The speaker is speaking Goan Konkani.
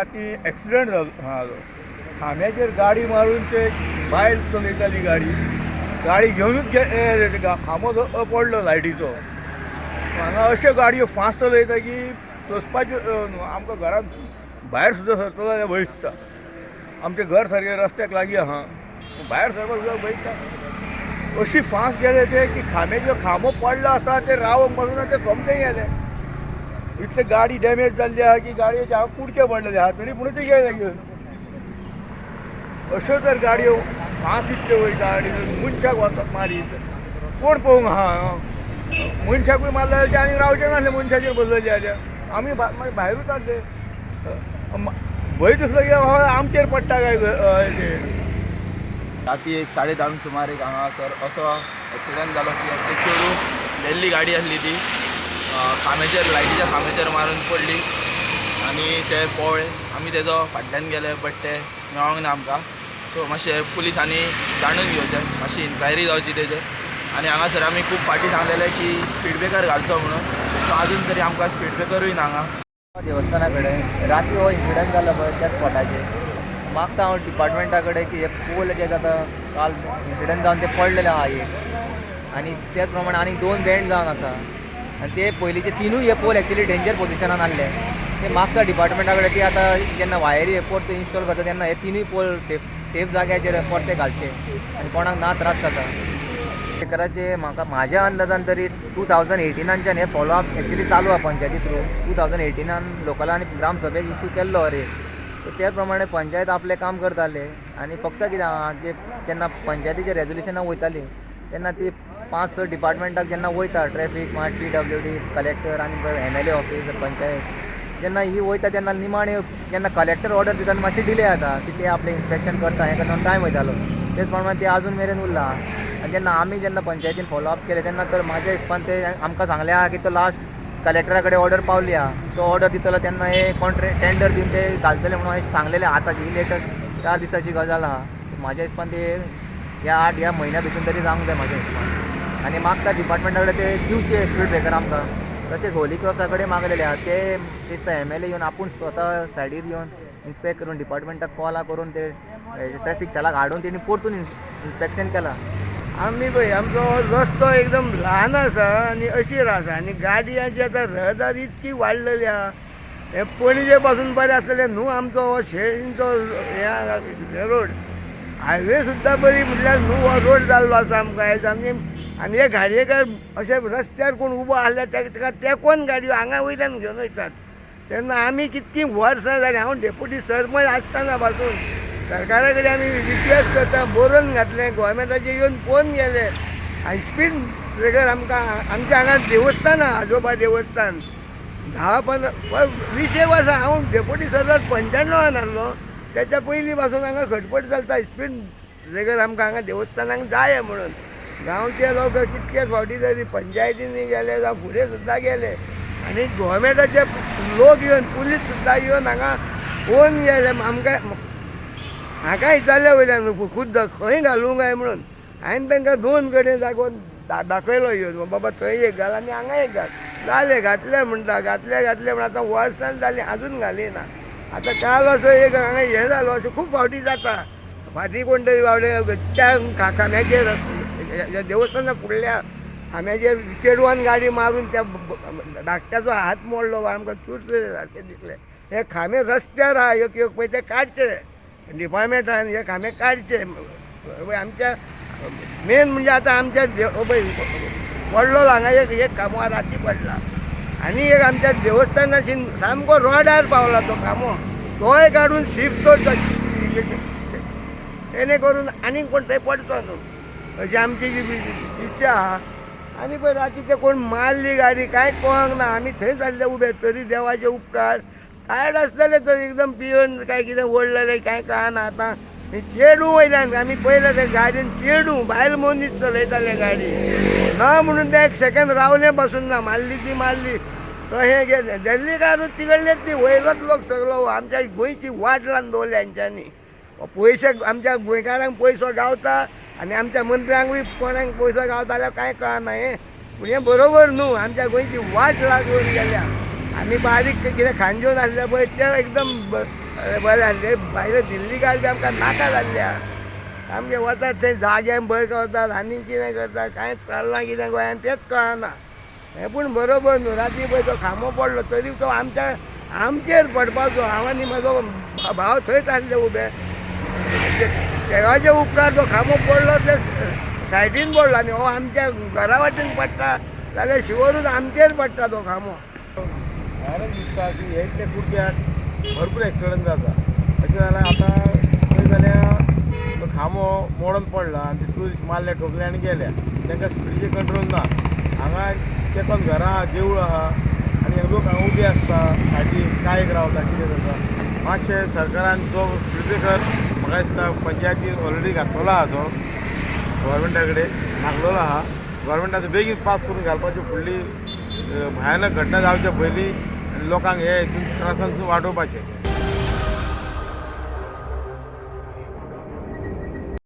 राती एक्सिडंट जालो. खांब्याचेर गाडी मारून ते बायल चलयताली गाडी, गाडी घेवनूच खांबो पडलो लायटीचो. हांगा अश्यो गाडयो फास्ट चलयता की सोंसपाच्यो न्हू. आमकां घरांत भायर सुद्दां सरतलो जाल्यार भंय दिसता. आमचें घर सारकें रस्त्याक लागीं आहा, भायर सरपाक सुद्दां भंय दिसता. अशी फास्ट गेले ते की खांब्याचेर खांबो पडलो आसा, ते रावंक पासून ते सोमते गेले. इतले गाडी डॅमेज जाल्ली आहा की गाडयेचे हांव कुडके पडलेले आहा, तरी पूण ते गेले घेवन. अश्यो तर गाडयो फास्ट इतल्यो वयता आनी मनशाक वचप मारीत कोण पळोवंक आहा. मनशाकूय मारले जाल्यार आनी रावचें नासलें. मनशाचेर बसलेले जाल्यार आमी मागीर भायरूच आसले. भंय दिसलो की हय आमचेर पडटा काय ते. राती एक 10:30 सुमार एक हांगासर असो एक्सिडंट जालो की एकटें चेडूं गेल्ली गाडी आसली ती खांब्याचेर, लायटीच्या खांब्याचेर मारून पडली आनी ते पळ्ळे. आमी तेजो फाटल्यान गेले, बट ते मेळोंक ना आमकां. सो मातशें पुलिसांनी जाणून घेवचें, मातशी इन्क्वायरी जावची तेजेर. आनी हांगासर आमी खूब फाटीं सांगलेलें की स्पीड ब्रेकर घालचो म्हणून, सो आजून तरी आमकां स्पीड ब्रेकरूय ना हांगा. देवस्थाना कडेन राती हो इन्सिडंट जालो पळय, त्या स्पॉटाचेर मागता हांव डिपार्टमेंटा कडेन की हे पोल जे आतां काल इन्सिडंट जावन ते पडलेले आहा एक, आनी त्याच प्रमाणे आनी दोन बेंड जावन आसा आनी ते पयलींचे तिनूय हे पोल एक्चुली डेंजर पोजिशनान आहले. ते मागता डिपार्टमेंटा कडेन की आतां जेन्ना वायरी हे परते इन्स्टॉल करता तेन्ना हे तिनूय पोल सेफ सेफ जाग्याचेर परते घालचे आनी कोणाक ना त्रास जाता. ब्रेकराचे म्हाका म्हाज्या अंदाजान तरी 2018नाच्यान हे फॉलोअप एक्चुली चालू आहा पंचायती थ्रू. 2018नान लोकलांनी ग्रामसभेक इशू केल्लो अरे, सो त्याच प्रमाणे पंचायत आपलें काम करताले. आनी फक्त कितें आहा, जे जेन्ना पंचायतीचे रेजोल्युशनां वयताली तेन्ना ती पांच स डिपार्टमेंटाक जेन्ना वयता, ट्रॅफीक, मागीर पीडब्ल्यूडी, कलेक्टर आनी एमएलए ऑफीस, पंचायत, जेन्ना ही वयता तेन्ना निमाणे जेन्ना कलेक्टर ऑर्डर दिता मातशी डिले जाता की ते आपलें इन्स्पेक्शन करता, हें करता, टायम वयतालो. तेच प्रमाणे ते आजून मेरेन उरला. आनी जेन्ना आमी जेन्ना पंचायतीन फॉलोअप केलें तेन्ना तर म्हाज्या हिसपान ते आमकां सांगलें आहा की तो लास्ट कलेक्टरा कडेन ऑर्डर पावली आहा, तो ऑर्डर दितलो तेन्ना हे कॉन्ट्रेक्ट टेंडर दिवन ते घालतले म्हणून हांवें सांगलेलें. आतांची ही लेटस्ट 4 दिसाची गजाल आहा. म्हाज्या हिसपान ते ह्या 8 ह्या म्हयन्या भितून तरी जावंक जाय म्हाज्या हिसपान. आनी मागता डिपार्टमेंटा कडेन ते दिवचे स्पीड ब्रेकर आमकां. तशेंच होली क्रॉसा कडेन मागलेले आहा, ते दिसता एमएलए येवन आपूण स्वता सायडीर येवन इन्स्पेक्ट करून, डिपार्टमेंटाक कॉलां करून, ते ट्रॅफीक सेलाक हाडून तेणी परतून इन्स्पेक्शन केलां. आमी पळय, आमचो हो रस्तो एकदम ल्हान आसा आनी अशीर आसा आनी गाडयांची आतां रहदारी इतकी वाडलेली आहा. हे पणजे पासून बरें आसलेलें न्हू आमचो हो शेणचो हे रोड, हायवे सुद्दां बरी म्हटल्यार न्हू हो रोड जाल्लो आसा आमकां आयज. आमी आनी हे गाडयेकार अशे रस्त्यार कोण उबो आसल्यार तेका तेंकोन गाडयो हांगा वयल्यान घेवन वयतात. तेन्ना आमी कितकीं वर्सां जालीं, हांव डेपुटी सरपंच आसतना पासून सरकारा कडेन आमी रिक्वेस्ट करता. बरोवन घातलें, गोवोरमेंटाचे येवन पळोवन गेले आनी स्पीड ब्रेकर आमकां. आमच्या हांगा देवस्थान आहा, आजोबा देवस्थान. 10, 15, 20 एक वर्सां, हांव डेपुटी सरपंच 95न आसलो, तेच्या पयलीं पासून हांगा खटपट चलता. स्पीड ब्रेकर आमकां हांगा देवस्थानाक जाय म्हणून गांवचे लोक कितके फावटी तरी पंचायतींनी गेले जावं फुडें सुद्दां गेले आनी गोवोरमेंटाचे लोक येवन, पुलीस सुद्दां येवन हांगा पळोवन गेले. आमकां म्हाका विचारले वयल्यान खुद्द, खंय घालूंक काय म्हणून. हांवें तांकां दोन कडेन जागो दाखयलो येवन, बाबा थंय एक घाल आनी हांगा एक घाल. जालें, घातलें म्हणटा, घातले घातले म्हण आतां वर्सान जालीं, आजून घालिना. आतां काल असो एक हांगा हें जालो. अशें खूब फावटी जाता. फाटीं कोण तरी बावडे त्या खांब्याचेर, देवस्थाना फुडल्या खांब्याचेर चेडवान गाडी मारून त्या धाकट्याचो हात मोडलो. आमकां चुरचुरे सारके दिसले. हे खांबे रस्त्यार आहा एक एक पळय, ते काडचे डिपार्टमेंटान, हे खांबे काडचे. आमच्या मेन म्हणजे आतां आमच्या पळय पडलो हांगा एक एक खांबो, राती पडला आनी एक आमच्या देवस्थानाशी सामको रोडार पावला तो खांबो, तोय काडून शिफ्ट करचो, तेणे करून आनीक कोण थंय पडचो न्हू, अशी आमची इच्छा आहा. आनी पळय राती ते कोण मारली गाडी कांय कळोंक ना. आमी थंय जाल्ले उबे, तरी देवाचे उपकार. टायर्ड आसलेले तर एकदम पिवन काय कितें ओडलेले कांय कळना. आतां चेडूं वयल्यान आमी पयलें ते गाडयेन चेडूं बायल मनीस चलयताले गाडी ना म्हणून ते एक सेकंड रावले पासून ना, मारली ती मारली. तशें गेले दिल्लीकारूच तिकडलेच ती वयलोच लोक सगळो. आमच्या गोंयची वाट लावन दवरल्या हेंच्यांनी. पयशे आमच्या गोंयकारांक पयसो गावता आनी आमच्या मंत्र्यांकूय कोणाक पयसो गावता जाल्यार कांय कळना हें. पूण हें बरोबर न्हू. आमच्या गोंयची वाट लागून गेल्या. आमी बारीक कितें खाण जेवन आसले पळय ते एकदम बरें आसलें. भायले दिल्लीकार बी आमकां नाका जाल्ले आहा. आमगे वतात थंय जाग्यान बळ करतात आनी कितें करतात, कांय चल्लां कितें गोंयान तेंच कळना. हें पूण बरोबर न्हू. राती पळय तो खांबो पडलो तरी तो आमच्या आमचेर पडपाचो. हांव आनी म्हजो भाव थंयच आसले उबे. देवाचे उपकार तो खांबो पडलो ते सायडीन पडलो आनी हो आमच्या घरा वाटेन पडटा जाल्यार शिवरूच आमचेर पडटा तो खांबो. भयानक दिसता की हे इतले कुडक्याक भरपूर एक्सिडंट जाता. अशें जाल्यार आतां पळयत जाल्यार तो खांबो मोडून पडला आनी ते ट्युरिस्ट मारले ठोकले आनी गेले. तांकां स्पिडीचेर कंट्रोल ना. हांगा तेंकोन घरां आहा, देवूळ आहा आनी हे लोक हांगा उबे आसता, सायडीक चायेक रावता, कितें जाता. मातशें सरकारान जो स्पीड ब्रेकर म्हाका दिसता पंचायतीन ऑलरेडी घातलेलो आहा, तो गव्हर्मेंटा कडेन मागलेलो आहा. गव्हर्मेंटाचो बेगीन पास करून घालपाची फुडली भयानक घटना जावच्या पयलीं आनी लोकांक हे हितून त्रासांतसून वाटोवपाचें.